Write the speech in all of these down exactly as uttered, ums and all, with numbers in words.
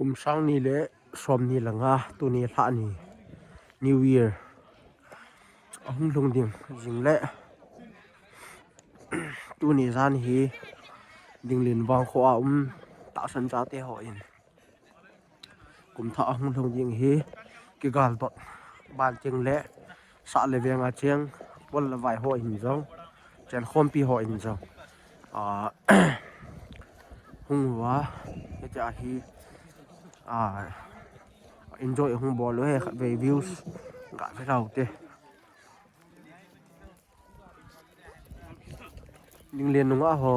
Kum sang ni le som ni le nga, tuni lha ni, New Year ahung lhung ding jing le, tuni jan hi Dinglin vangkho a um tahsan chate ho in kum thah ahung lhung ding hi, kigal dot ban teng le sah le veng a cheng, pol le vai ho in jong, chenkhompi ho in jong, a, hung uva, hitia hi, a, enjoy hung bol u hi, khatvei views ga ve lou te. Dinglin nunga ho.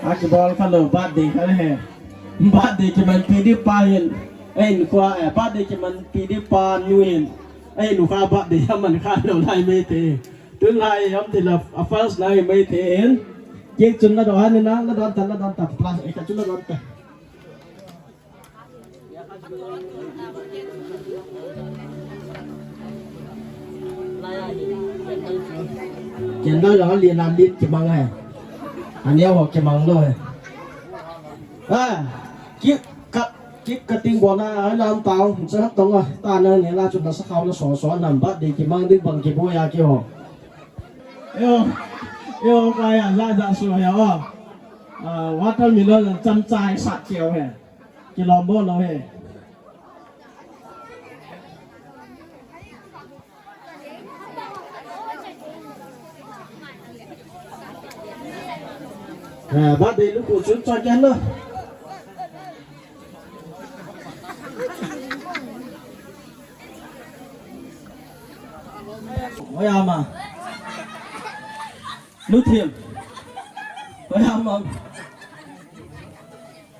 Akibol kha lou, birthday kha le he. Birthday kimanpi ding pa hin. Ei, nukho, eh, birthday kimanpi ding pa nu hin. Ei, nukha birthday aman kha lou lai mai te. Tun lai ham ti la, a first lai mai te hin. Cake chun la don, na la don ta, la don ta, plus, eh, ka chun la don ta. Candle jong ali na lit kimang hai. Ani ho kimang lou hai. Ah, cake cut, cake cutting bol na, ai lam tao, sa tong a, ta na ne la chu na sa khao na so so nam birthday kimang ding bang kibol a ki ho. Yo, yo, kaya la da so ya o. Ah, watermelon cham chai sa kiu hai. Kilom bol lou he. Eh, birthday lukhu chun choi ken lo. Oi ama. Luthiam. Oi ama.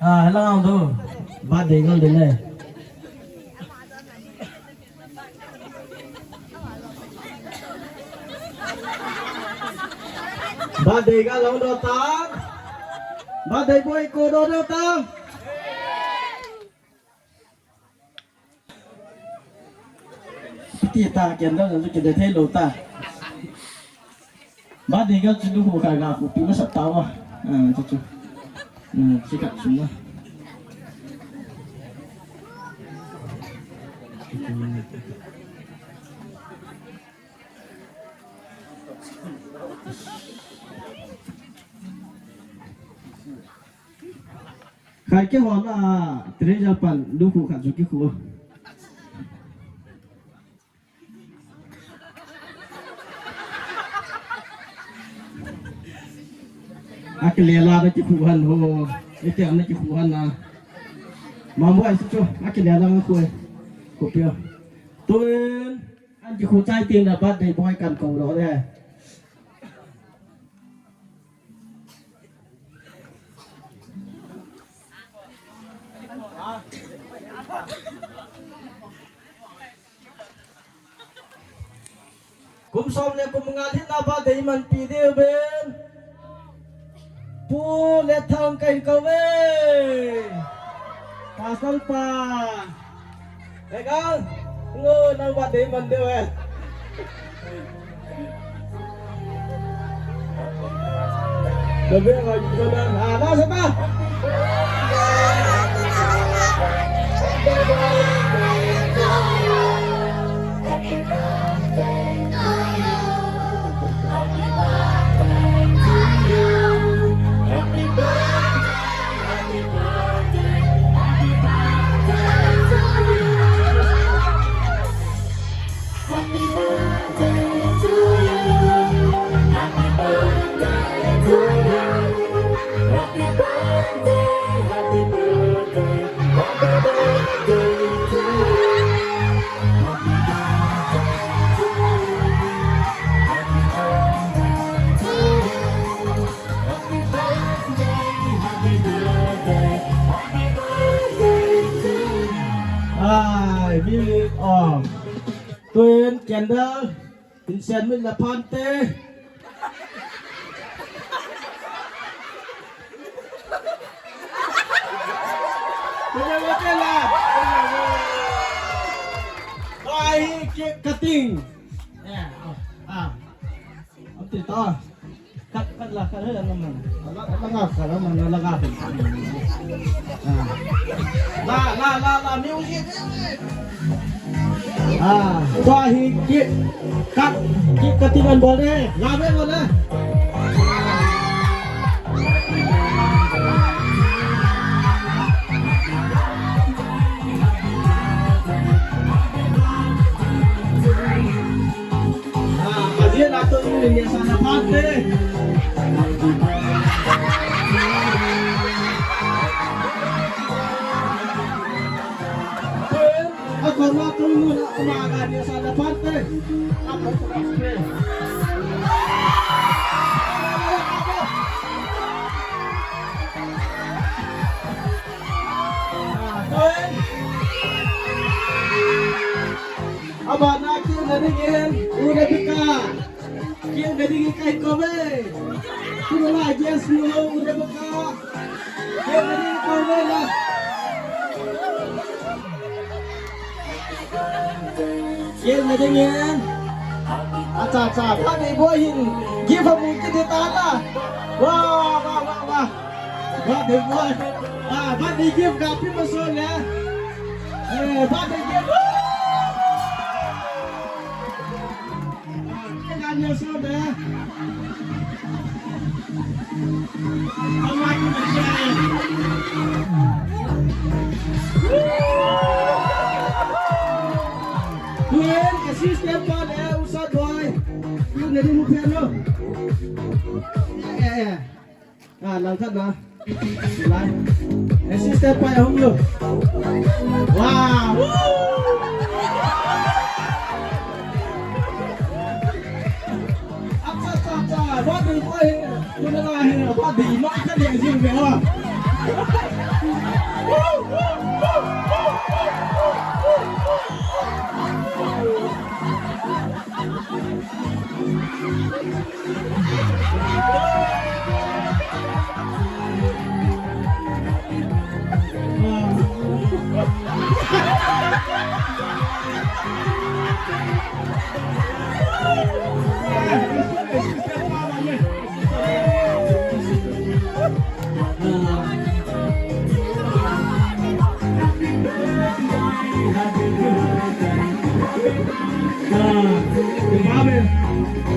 Ah, lang ang tu. Birthday girl din eh. Birthday girl lang do tam. Birthday boy ko do do tam. Ti ta ken da, ju ke de thei lou ta. Birthday girl chu lukhu kha ga khu pi ma sa ta wa. Ah, chu chu. Ah, chi ka chu ma. Khat kihon a, treasure pan lukhu khat chu kikhu. Akile la na kikhu han ho. Ite na kikhu han na. Mamu ai chu akile la khu. Khu pia. Tun an kikhu chai ting na birthday boy kan ko lo de. Kum som le kum nga lhinna birthday manpi diu vin Pu Letthang kahin kou ve. Pastor pa. Lekang, ngo nang birthday man diu ve. Ai, music on. Tun candle, incense mit le phante. Ai, cake cutting. Eh, ah, ah. Ati to. Kat, kat la, kat la, la, la, la, la, la, la, la, la, la, la, music, music. Ah, tua hi cake, kat, cake cutting an bol e, la ve bol e. Ah, Azian ato ni ni sana pate. Ako na tu ni na umaga ni sana pate. Ako pate. Ah, Abana cake na dingin, U Rebecca. Cake na dingin kahin kou ve. Kunu la guest nu, U Rebecca. Cake na dingin kou ve la. Cake na dingin. Acha, acha, birthday boy hin gift amu kit ding ta la. Wah, wah, wah, wah. Birthday boy. Ah, birthday gift ga pi maso le. Eh, birthday gift. Ah, birthday gift maso le. Tun, assistant pa le, usa boy. Tun, nadi mu piano. Eh, eh. Ah, langkhat na. Lai. Assistant pa ya hung lo. Wow. Acha, acha, acha. Birthday boy. Tuna la hi. Birthday ma ka de jing ve ha.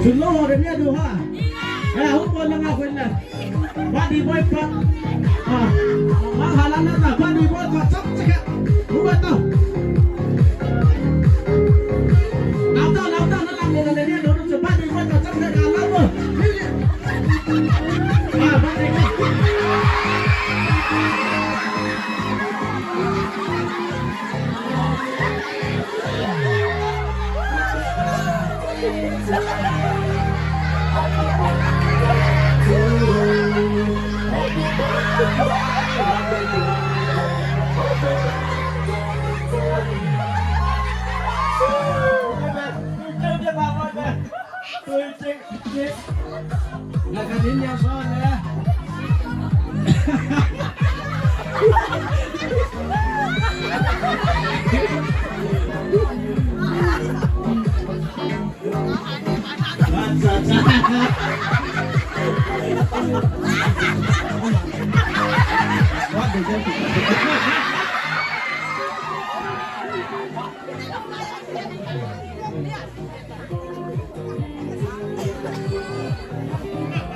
Chun lo ho de nia du ha. Eh, hung pon langa khun na. Badi boy pa. Ah. Ma hala na na, badi boy pa, chap chaka. Hung ba to. Lao to, lao to, na lang na na nia, no, no, badi boy pa, chap chaka, lao to. Ah, badi boy.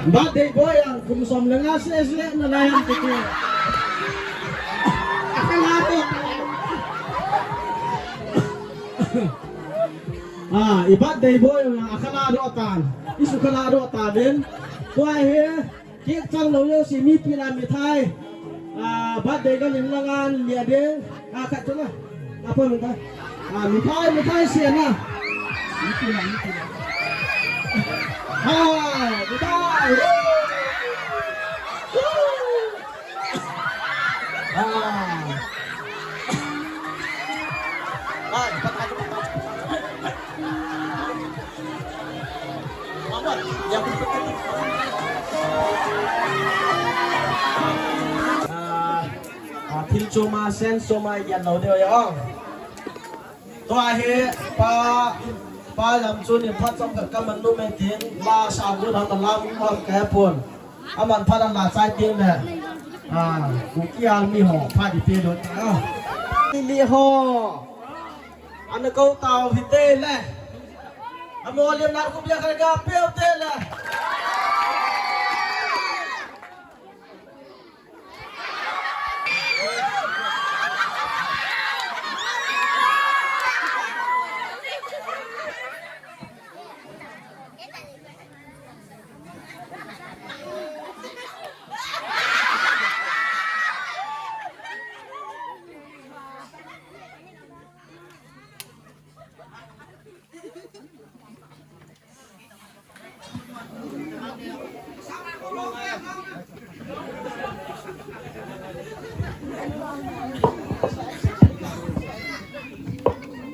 Birthday boy ang kum som le nga seh seh na lai ang kiti. Ah, i birthday boy ang akhala ro tan. Isu khala ro ta den. Tua he. Cake chang lou jouse, mipi la mithai. Ah, birthday girl in lang a lia ding. Ah, khat chu na. Ah, poi mithai. Ah, mithai, mithai se na. Mipi la, mipi la. Ah, mithai. Woo! Woo! Ah. Ah, mithai, mithai. Ah, ah, thil chom a, sen chom a, i gen lou diu ahi. Tua hi, pa, pa lam chu ni phat chom khat ka man nom e tin, la sa gu na la mu ma ka pon. Aman phat a la chai tin le. Ah, Kuki Army ho, phat i pe lou ta. Ah. Ni ho. Ana kou tau hite le. Amo liam na kum ya ka ga peu te le.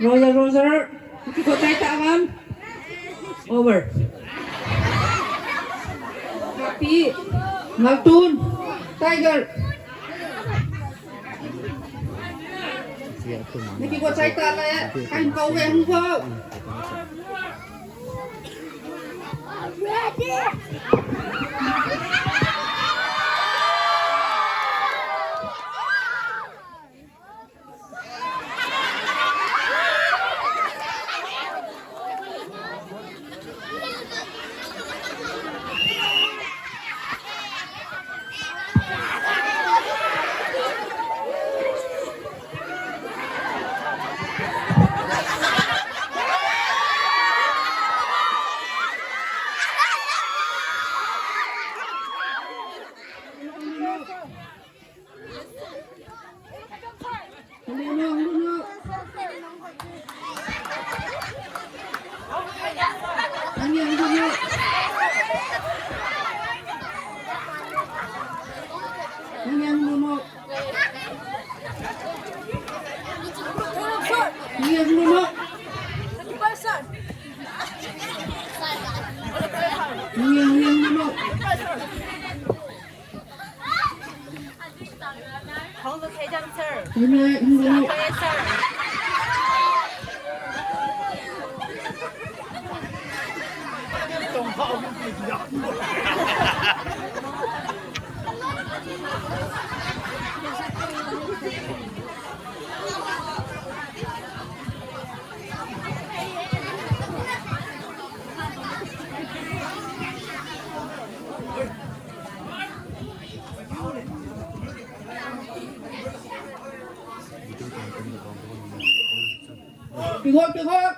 Roger, Roger, iti ko tai ta man. Over. Happy. Ngaltun. Tiger. Naki ko chai ta le, kain ko ve hung ko. Hong Lu Thei Dam, sir. Sir, sir. Kihot, kihot.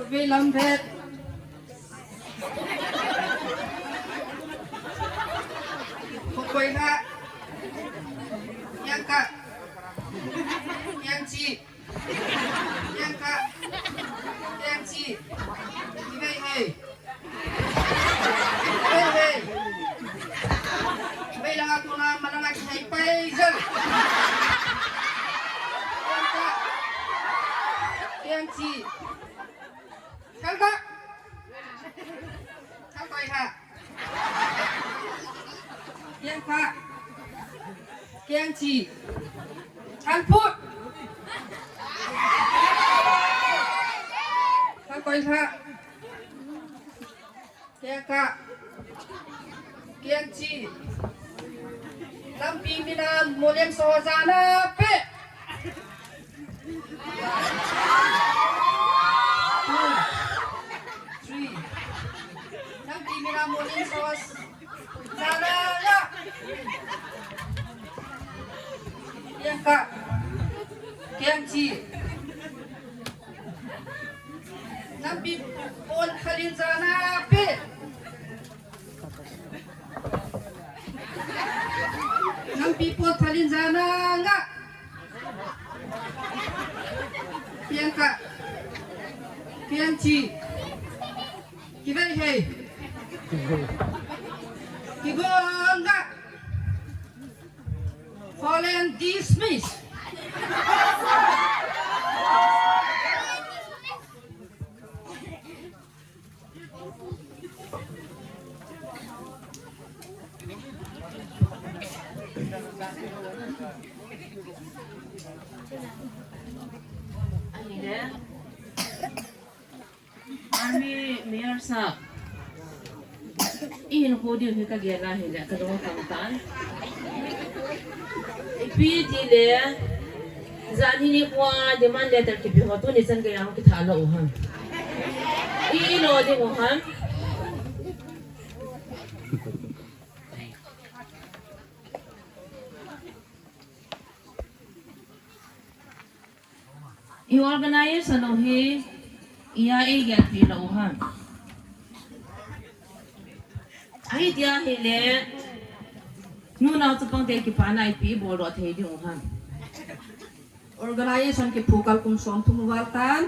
Vei lam vet. Khokoi ha. Yang ka. Yang chi. Yang ka. Yang chi. Vei hei. Hei, hei. Hei langa kona malanga kihei pai jal. Kiang ka. Kiang chi. Thal ka. Thal koi ha. Kiang ka. Kiang chi. Thal phut. Thal koi ha. Kiang ka. Kiang chi. Lampi mina molem so jana pe. Two, three. Lampi mina molem so jana ya. Kiang ka. Kiang chi. Lampi pon khalin jana pe. Lampi pon khalin jana nga. Kiang ka. Kiang chi. Kivei hei. Kigo nga. Foreign dismiss. Ahile. Army Mayor sir, ihin kho diu hi kagel a hile, kalung akang tan. Ipi tile, janhi nikho a demand letter kipe ho tuni chan geiya kitha lou u ham? Ilo diu ham? I organization u hi, iya eigelpi lou u ham? Ahi tia hile, nunao chapang te kipana ipi ibol doh thei diu ham? Organization kiphukal kum som thum val tan.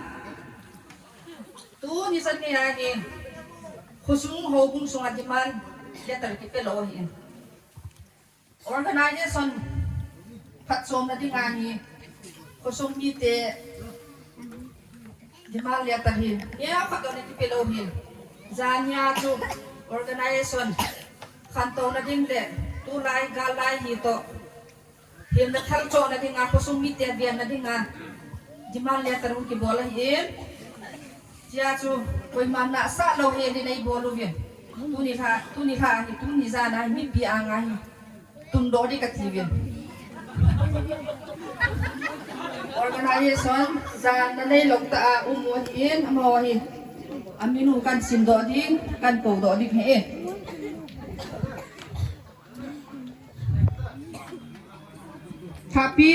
Tuni chan geiya hi, khosung houbung sunga demand letter kipe lou ahin. Organization phatchomna dinga hi, khosung mite demand letter hin, neo khat doh le kipe lou hin. Jania chu organization khantouna ding le, tulai gal lai hi toh, himna thal chohna dinga, khosung mite venna dinga demand letter hung kibol ahin. Tia chu, koiman nasah lou hel in eibol uvin. Tuni lha, tuni lha hi, tuni jan a hi, mipi anga hi. Tundoh ding kati uvin. Organization, jan nanei lou tah a um u ahin, amaho hi. Amin u kahin simdoh ding, kahin koudoh ding ahi. Thapi,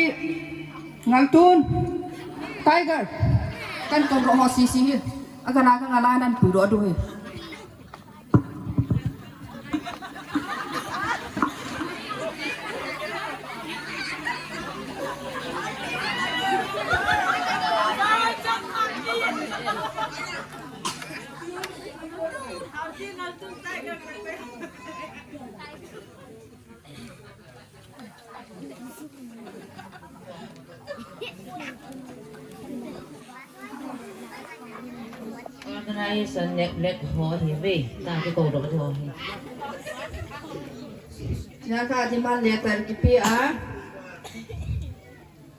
Ngaltun, Tiger, kahin koudoh ho sese hi. Agana kangala nan puidoh diu ahi. Organization nep lep ho hi ve, ta kikoudoh ho hi. Tia ka demand letter kipe a.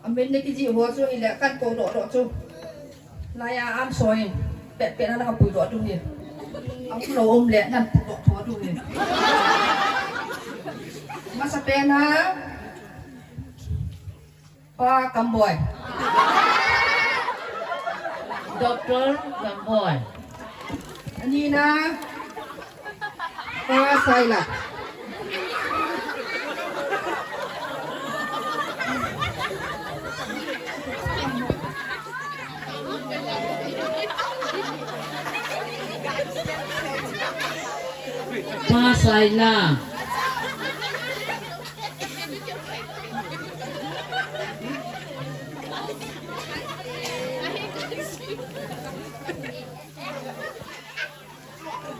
Amin na kijih ho chu hile kahin koudoh doh chu. Laiya am soi. Pet pet na kapuidoh diu ahi. Aum lou um le nan puidoh tho diu ahi. Masapen a. Pa Kamboi. Doctor Kamboi. Anina. Pa Saila. China.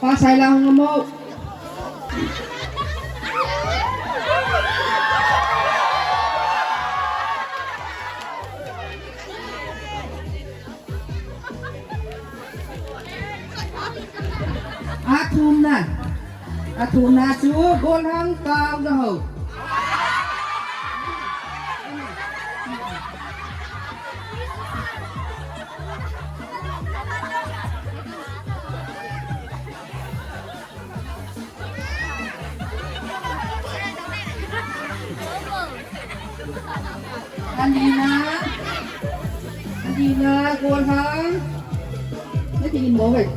Pa Saila hung amo. Athumna. Athumna chu Golhang Kaolahou. Alina. Alina, Golhang. Nati mo, eh.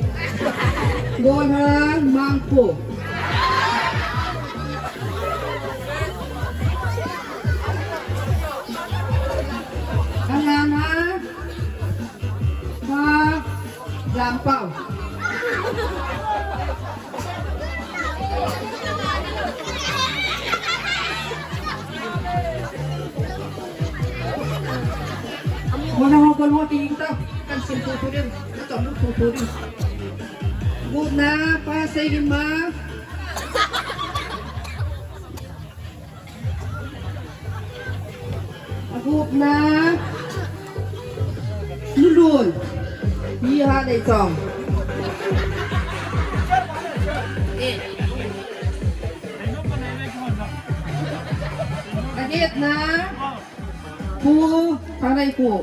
Golhang Mangkho. Alana. Pa Jampau. Mona ho kon ho ti ta kan sin tu tu din, na chom tu tu din. Gupna Pa Seiginma. Agupna Lulun. Ni ha dei chong. Agetna Pu Thangneiku.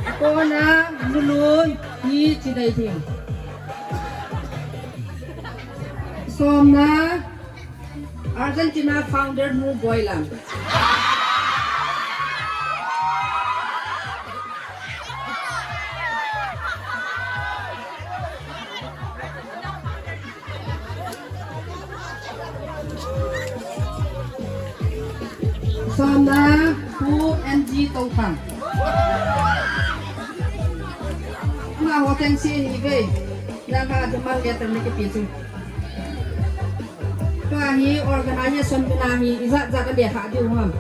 Akona Lulun Ni Chineithing. Somna Argentina founder Nu Boilam. Somna Pu N G Touthang. Amaho teng si hi ve. Nang ha demand letter na kipe chu. Tua hi organization min a hi ijat jat a lekha diu ham.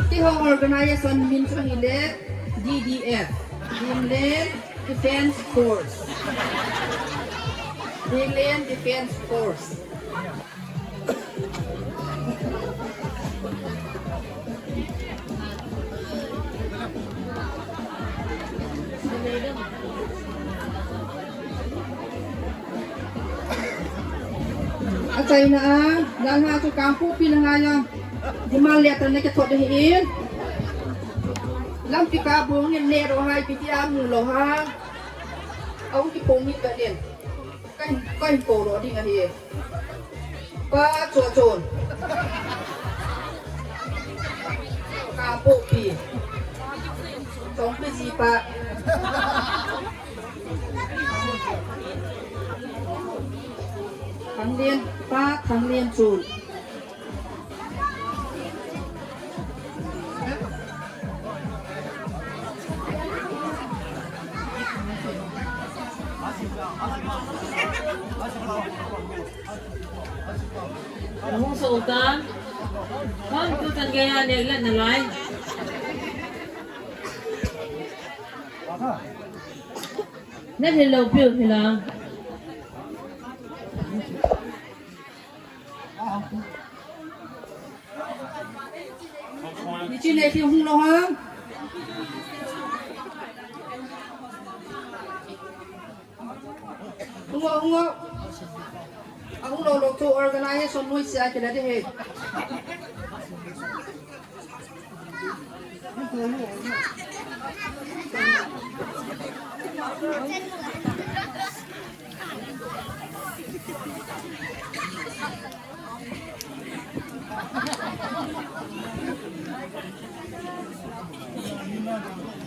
Keiho organization min chu ahile D D F, Dingleng Defence Force. Dingleng Defence Force. Achaina a, lampi a chu Kangpokpi na ngai a. Demand letter na kithot ahi in. Lampi kabong in le ro hai piti a mu lou ha. Ahung kipong in ka din. Kahin, kahin po lou ding ahi. Pa Chochon. Kangpokpi. Chongpi jipa. Thanglien, Pa Thanglien Chul. Hung so tan. Hung tu tan gaya ne la na lai. Na hello piu hila. Ni chi le ki hung lou ha. Hung o, hung o. Ahung lou lou chu organization noise a kila de he.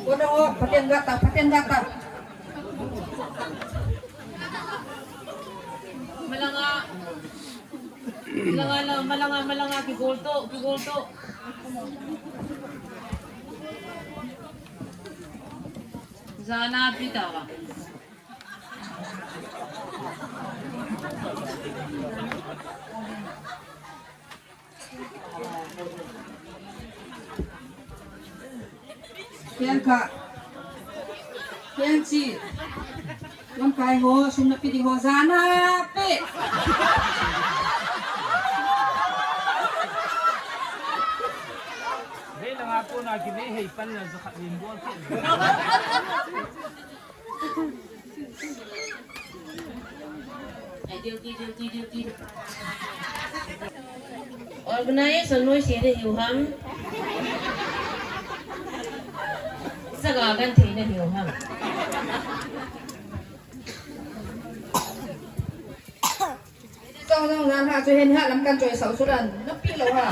Kono, phaten gata, phaten gata. Malanga. Malanga, malanga, malanga, kigol to, kigol to. Jana pi ta va. Keng kha. Keng chi. Lamkai ho, sum na pi ding ho, jana pi. Hei langa kona kivei hei pan la jakhat lim bol ki. Organization noi si de hiu ham. Saga gan thei na hiu ham. Jong jong jan ha chu hin ha lam kan choi sau chu dan na pi lo ha.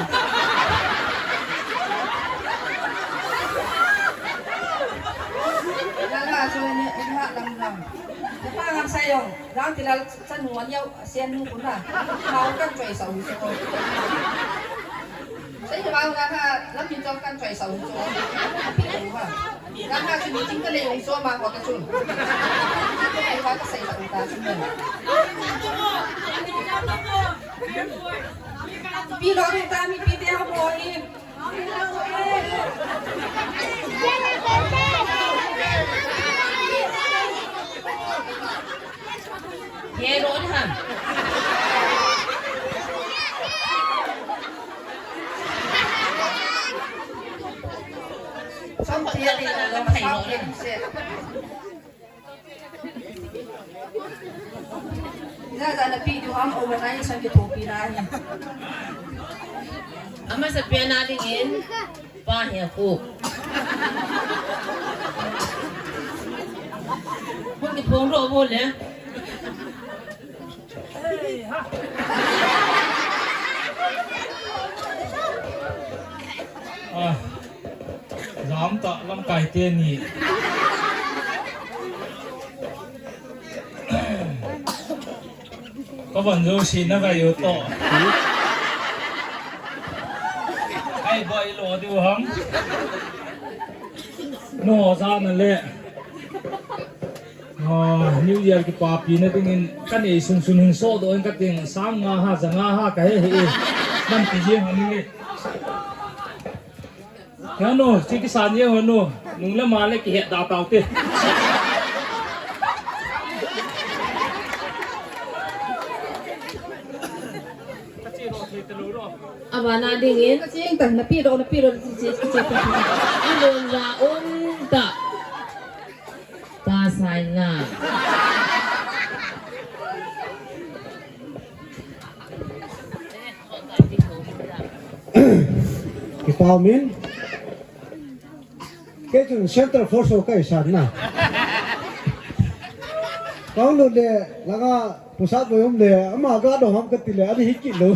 Jan ha chu hin ha lam lam. Na pa ngam sai jong jang ti la chan nuan yau sian nu kun ha. Mau kan choi sau chu. Sai jong jan ha lam min jong kan choi sau chu. Na pi lo ha. Jan ha chu meeting ka lei hung soma ko ta chun. Ka lei ha ka sei ta u ta chun. Pi lo ni ta mi pi te ho mo ni. Ye ro ni ham. Som tia ni la ma sa tia ni se. Ina jana pi du ham overnight san ke thopi na ni. Ama sa pi na ding in pa he ko. Ko ki phong ro bo le. Ah, jam ta lamkai te ni. Ka van jo si na vai u to. Ai boi lo diu ham. No jana le. Ah, New Year kipapina dingin ka nei sunsun hin sodoh in ka ting sang nga ha, ja nga ha ka he he. Nampi jeng ham ni. Hanu, chi kisan jeng hanu. Nung le ma le kihet da tau te. Abana dingin. Ka ching ta, na pi ro, na pi ro, chi, chi, chi, chi. Alon la um ta. Pasai na. Kipa min. Kei chun Central Force ho kahi san na. Kong lu le, langa pusa bo um le, ama ga do ham kati le, ani hiki lo.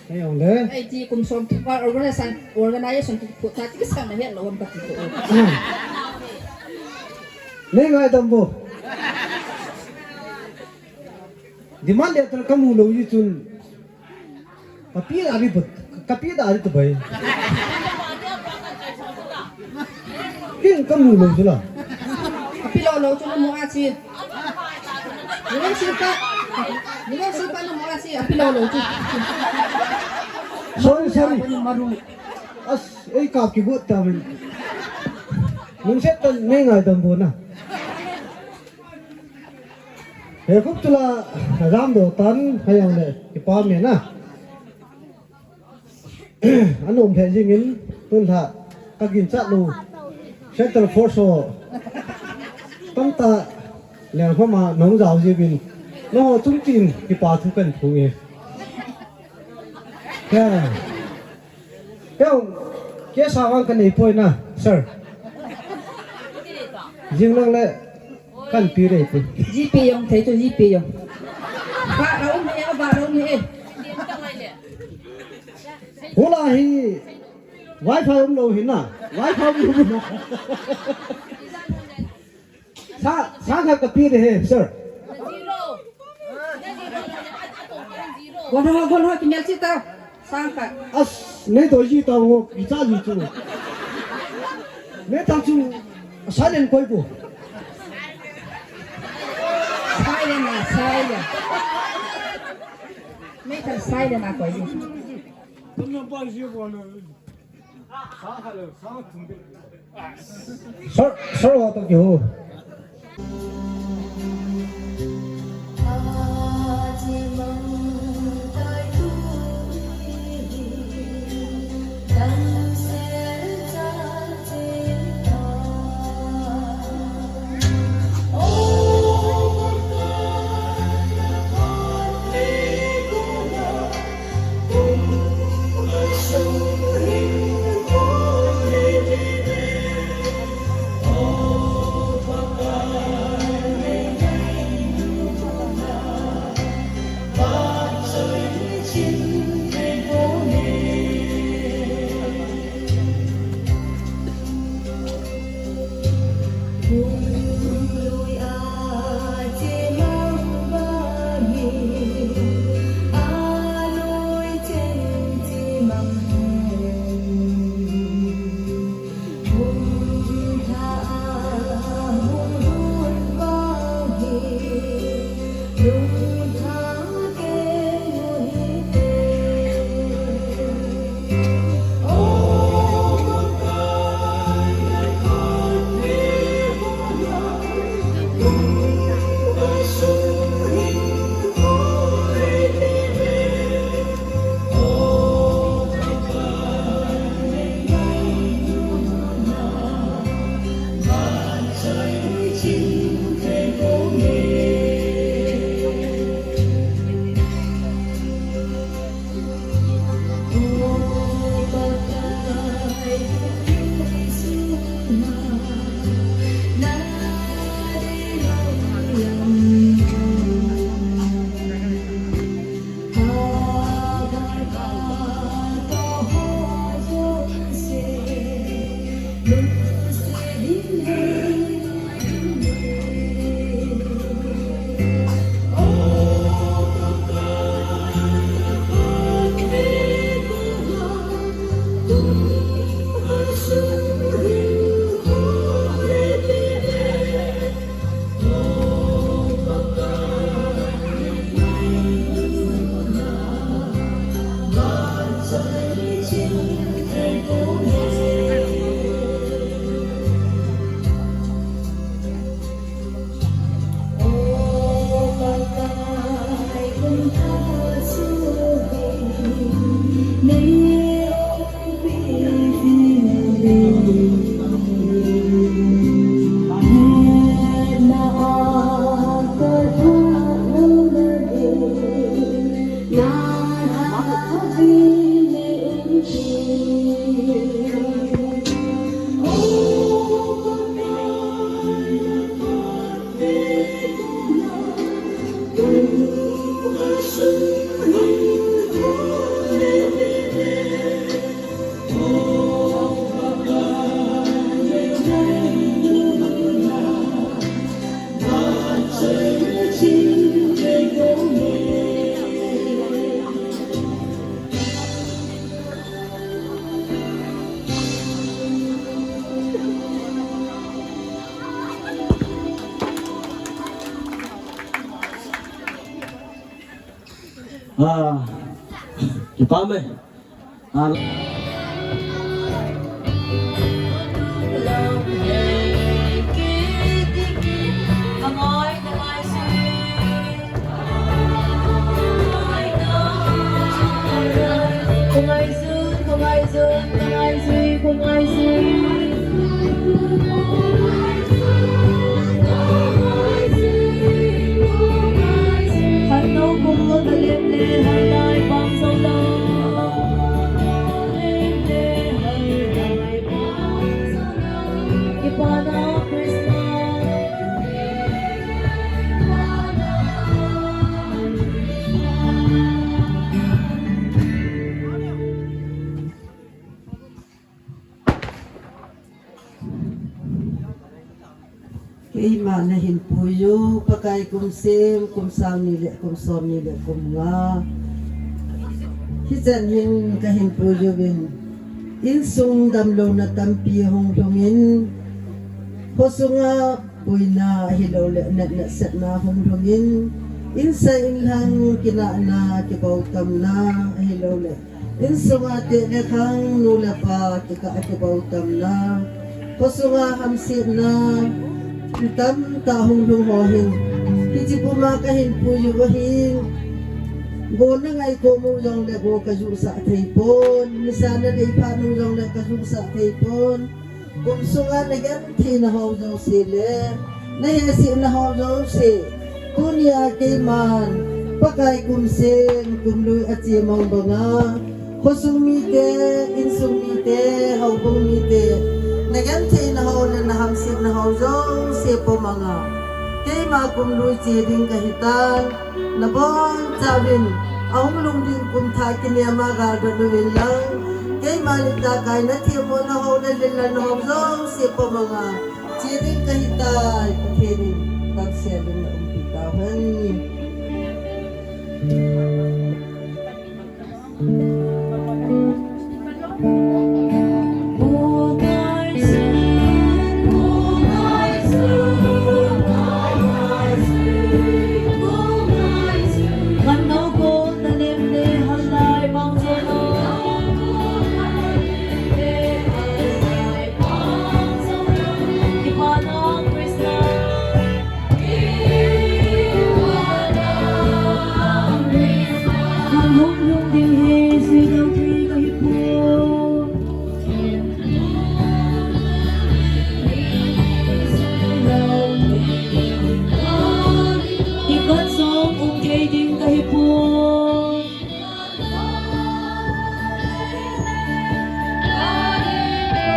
Ai, ong le. Ai, ti kum som tu pa organization, organization tu ko ta ti sang na het lo ka ti ko. Nei ngaidam bo. Demand letter ka mu lo ji chun. Ka pi da ri but, ka pi da ri tu bai. Kin ka mu lo chu la. Ka pi lo lo chu na mu a chi. Ni ngam si pa. Ni ngam si pa na mu a chi, a pi lo lo chu. Sorry, sorry. Ni maru. As, ei ka ki but ta min. Nung set ta nei ngaidam bo na. He khup chula ram do tan hayang le kipa me na. Anom he jingin tun ha ka gin chat lo Central Force ho. Tam ta le homa nong jao jibin. No tung tin kipa thu kan thu nge. Kya? Kya? Kya sa wang kan nei poi na, sir. Jing lang le kan pi re pi. G P yong thei tu G P yong. Ba rong ni, ba rong ni. Hula hi wifi um lo hi na. Wifi um lo na. Sa, sa khat ka pi de he, sir. Gon ho, gon ho, kimel chi ta. Sa khat. As, nei to ji ta ngo, ki cha ji chu. Meithal chu silent koi bu. Silent a, silent. Meithal silent a koi bu. Sir, sir, ho to kiho. Ah, kipa mai. Ah. Keima nahin puiyu, Pakai kum sim, kum sang ni le kum som ni le kum nga. Hichan hin kahin puiyuvin. Insung damlouna tampi hung lhungin, khosunga boina ahilouleh natna setna hung lhungin, insa inlhang kinahna kibautamna ahilouleh insunga teh le khang nu le pa kikah kibautamna, khosunga hamsetna tamtah hung lhung ho hin, hiche puma kahin pui u ahin, go nangai kom u jongle go kajuhsah thei pon, nisa nadei phat u jongle kajuhsah thei pon. Kum sunga nagentheina ho jouse le nahehsetna ho jouse, tunia keiman Pakai kum seng kum lui ache mang banga, khosung mite, insung mite, houbung mite, nagentheina ho le nahamsetna ho jouse pomanga, keima kum lui che ding kahitan, nabonchauvin ahung lhung ding kum thah kinem a galdot uvin lang, keima litakai nathemmo na ho le lilna ho jouse pomanga che ding kahitai, Pathen in tangsel in naumpi tauhen.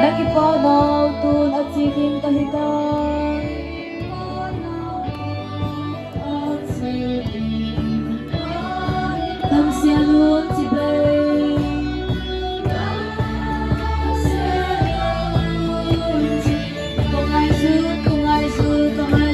Nakipa nau tun ache ding kahitai. Tangsel un chibai. Tangsel un chibai.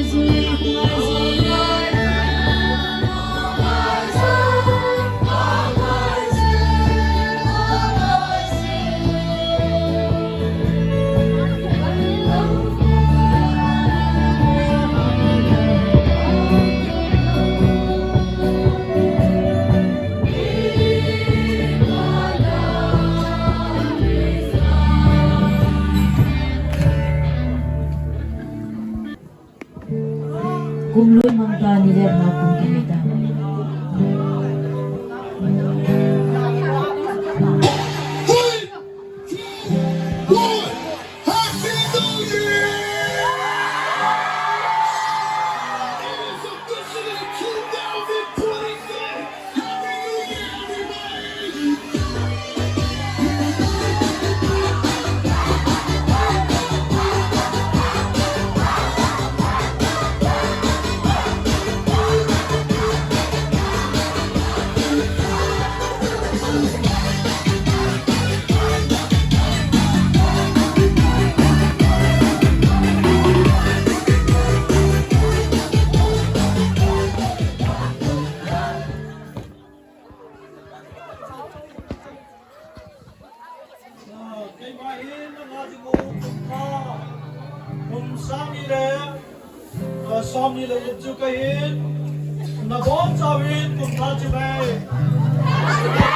Kum lui mang ta, ni le nga kum kihei ta. Keima hin nanga jing u kum kha, kum sang ni le, eh, som ni le gup chu kahin, nabonchauvin kum kha chibai. Sang ni le,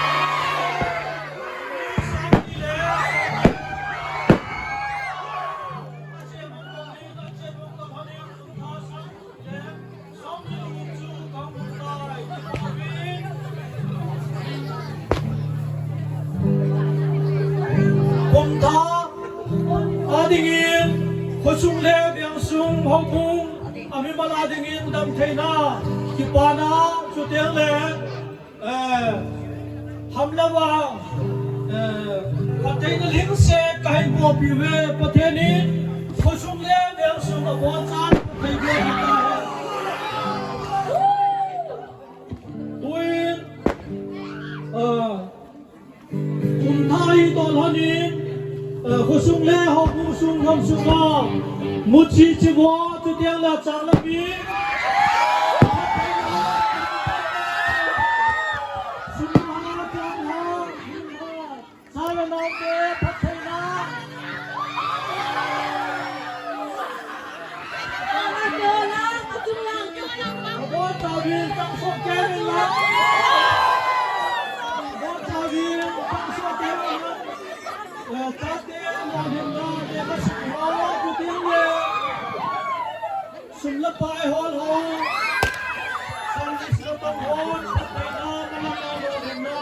Kum thah a dingin, khosung le vengsung houbung, a mimal a dingin damtheina, kipana, chuteng le, eh, hamlou a, eh, phattheina lhingset kahin bolpeh uve, Pathen in khosung le vengsung abonchan phatthei boh tahen. Tuin, ah, kum thah hi toh lhonin, ah, khosung le houbung sung gamsung a, muchi chivo, chuteng le chang le mi, sum ha, chang ha, cha le naote, phatthei Sum le pai hol ho, service le pang hon, phattheina, nalanga lolhinna,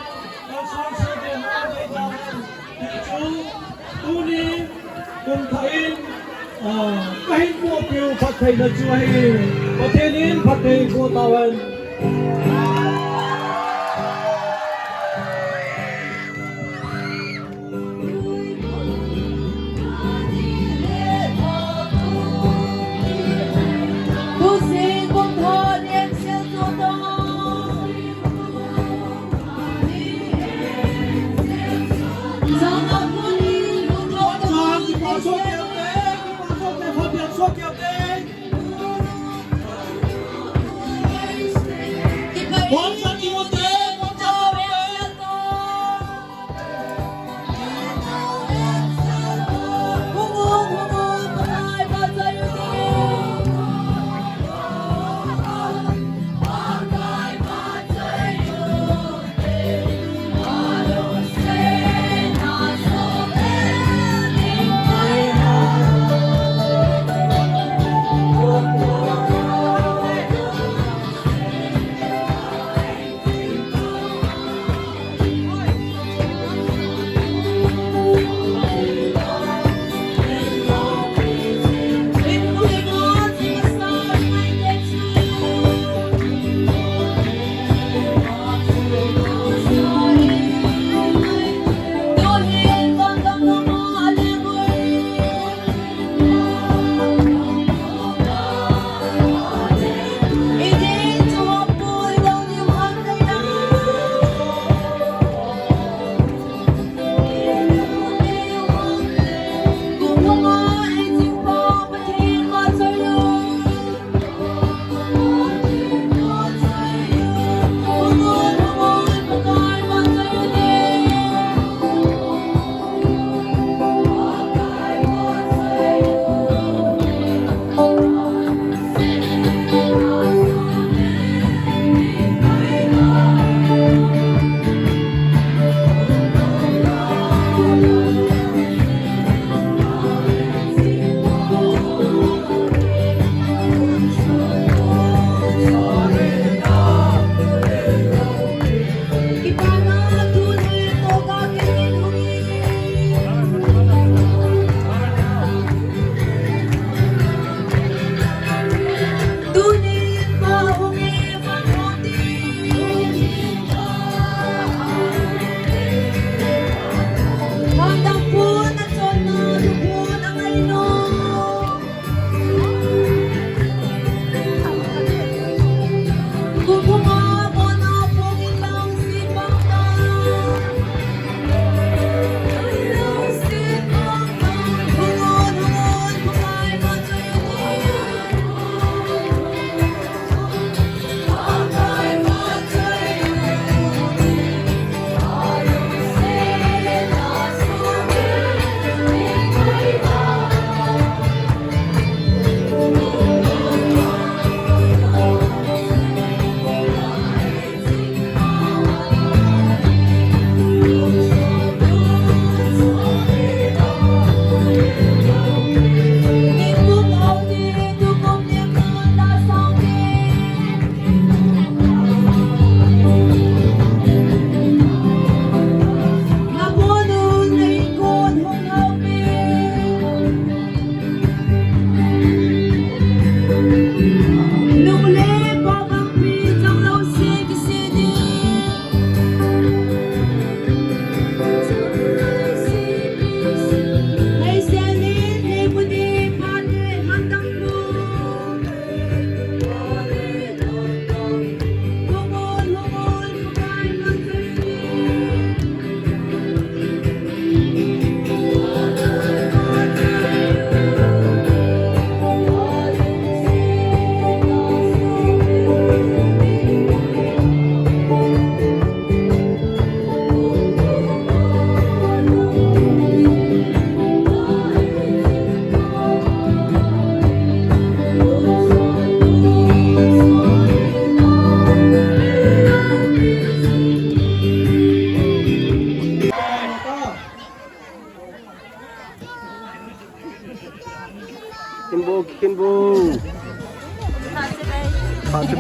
kalsong sebe hon, dei dahen, ti chu, tuni, kum thah in, ah, kahin pohpiu phattheina chu ahi, Pathen in phatthei boh tahen.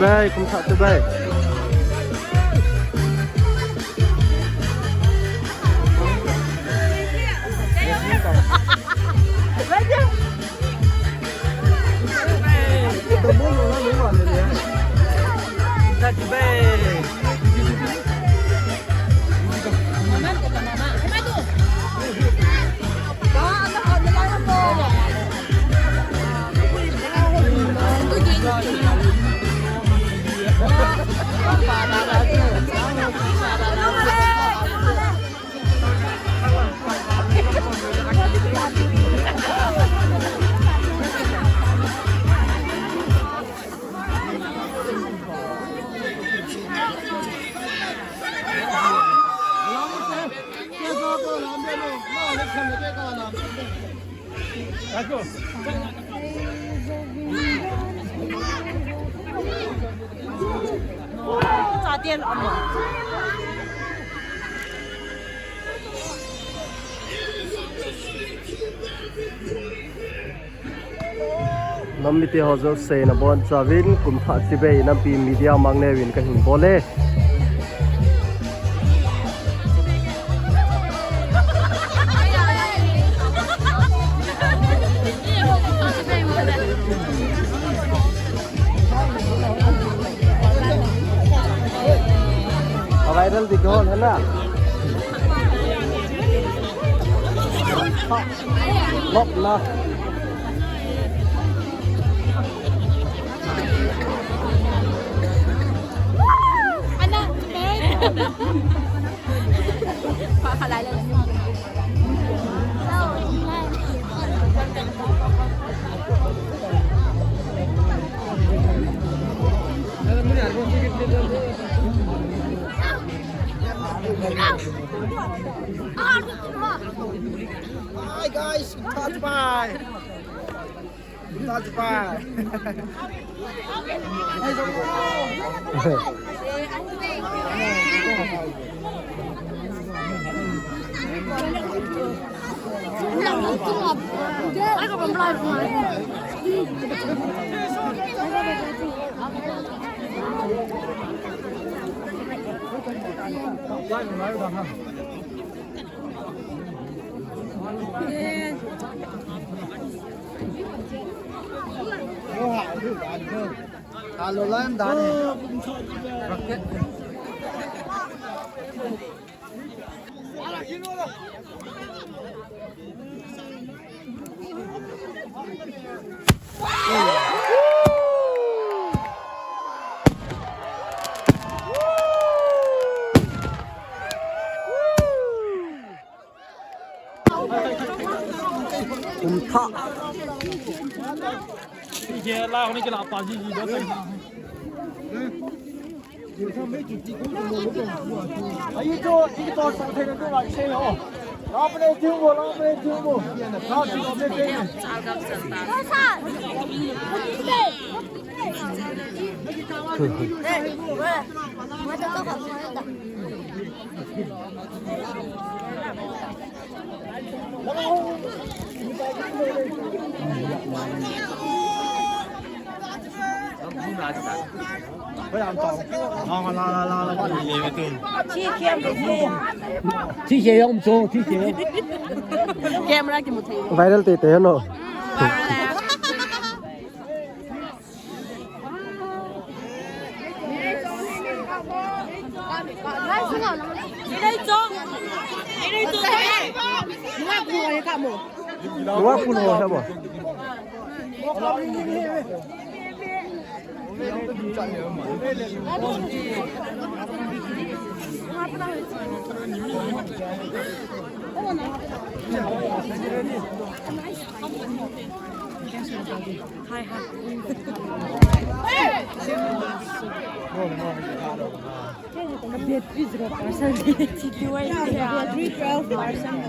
Bai, kum thah chibai. Nam mite ho jouse nabonchauvin kum thah chibai, nampi media mang neuvin kahin bol e. Viral ding ho, hai na? Lop na. Hi guys, touch by. Touch by. Alo line dan. Rocket. Kum thah. Ye la hone ke la pa ji ji da. Ahi to, ahi to, sa thei na to la sei ho. La pa le tiu bo, la pa le tiu bo. La tiu bo le tiu. Thi khe jong um chu, thi khe. Camera kimu thei. Viral tei tei no. Nua kun ho he bo. Hi, hi. Battery zero percent. Battery twelve percent.